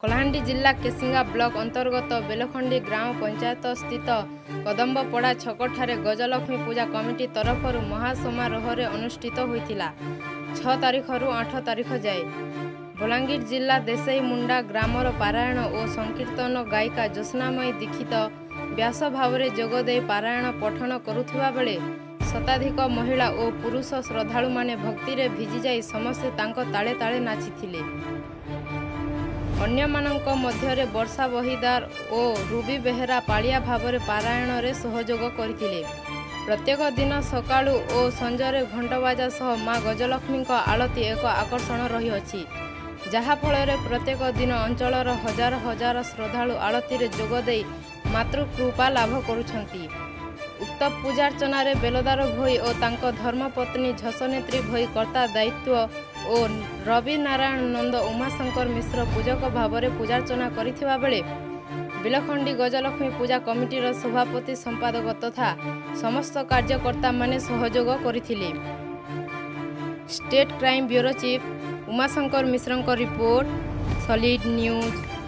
କଳାହାଣ୍ଡି ଜିଲ୍ଲା କେସିଙ୍ଗା ବ୍ଲକ ଅନ୍ତର୍ଗତ ବେଲଖଣ୍ଡି ଗ୍ରାମ ପଞ୍ଚାୟତ ସ୍ଥିତ କଦମ୍ବପଡ଼ା ଛକଠାରେ ଗଜଲକ୍ଷ୍ମୀ ପୂଜା କମିଟି ତରଫରୁ ମହାସମାରୋହରେ ଅନୁଷ୍ଠିତ ହୋଇଥିଲା 6 ତାରିଖରୁ 8 ତାରିଖ ଯାଏ। ବଲାଙ୍ଗୀର ଜିଲ୍ଲା ଦେଶେଇମୁଣ୍ଡା ଗ୍ରାମର ପାରାୟଣ ଓ ସଂକୀର୍ତ୍ତନ ଗାୟିକା ଜ୍ୟୋତ୍ସ୍ନାମୟୀ ଦୀକ୍ଷିତ ବ୍ୟାସ ଭାବରେ ଯୋଗଦେଇ ପାରାୟଣ ପଠନ କରୁଥିବା ବେଳେ ଶତାଧିକ ମହିଳା ଓ ପୁରୁଷ ଶ୍ରଦ୍ଧାଳୁମାନେ ଭକ୍ତିରେ ଭିଜିଯାଇ ସମସ୍ତେ ତାଙ୍କ ତାଳେ ତାଳେ ନାଚିଥିଲେ। ଅନ୍ୟମାନଙ୍କ ମଧ୍ୟରେ ବର୍ଷା ବହିଦାର ଓ ରୁବି ବେହେରା ପାଳିଆ ଭାବରେ ପାରାୟଣରେ ସହଯୋଗ କରିଥିଲେ। ପ୍ରତ୍ୟେକ ଦିନ ସକାଳୁ ଓ ସଞ୍ଜରେ ଘଣ୍ଟବାଜା ସହ ମା ଗଜଲକ୍ଷ୍ମୀଙ୍କ ଆଳତି ଏକ ଆକର୍ଷଣ ରହିଅଛି, ଯାହାଫଳରେ ପ୍ରତ୍ୟେକ ଦିନ ଅଞ୍ଚଳର ହଜାର ହଜାର ଶ୍ରଦ୍ଧାଳୁ ଆଳତିରେ ଯୋଗଦେଇ ମାତୃକୃପା ଲାଭ କରୁଛନ୍ତି। ଉକ୍ତ ପୂଜାର୍ଚ୍ଚନାରେ ବେଲଦାର ଭୋଇ ଓ ତାଙ୍କ ଧର୍ମପତ୍ନୀ ଝସନେତ୍ରୀ ଭୋଇ କର୍ତ୍ତା ଦାୟିତ୍ୱ ଓ ରବି ନାରାୟଣ ନନ୍ଦ, ଉମାଶଙ୍କର ମିଶ୍ର ପୂଜକ ଭାବରେ ପୂଜାର୍ଚ୍ଚନା କରିଥିବା ବେଳେ ବିଲଖଣ୍ଡି ଗଜଲକ୍ଷ୍ମୀ ପୂଜା କମିଟିର ସଭାପତି, ସମ୍ପାଦକ ତଥା ସମସ୍ତ କାର୍ଯ୍ୟକର୍ତ୍ତାମାନେ ସହଯୋଗ କରିଥିଲେ। State crime bureau chief Umashankar ମିଶ୍ରଙ୍କ ରିପୋର୍ଟ, ସଲିଡ୍ ନ୍ୟୁଜ୍।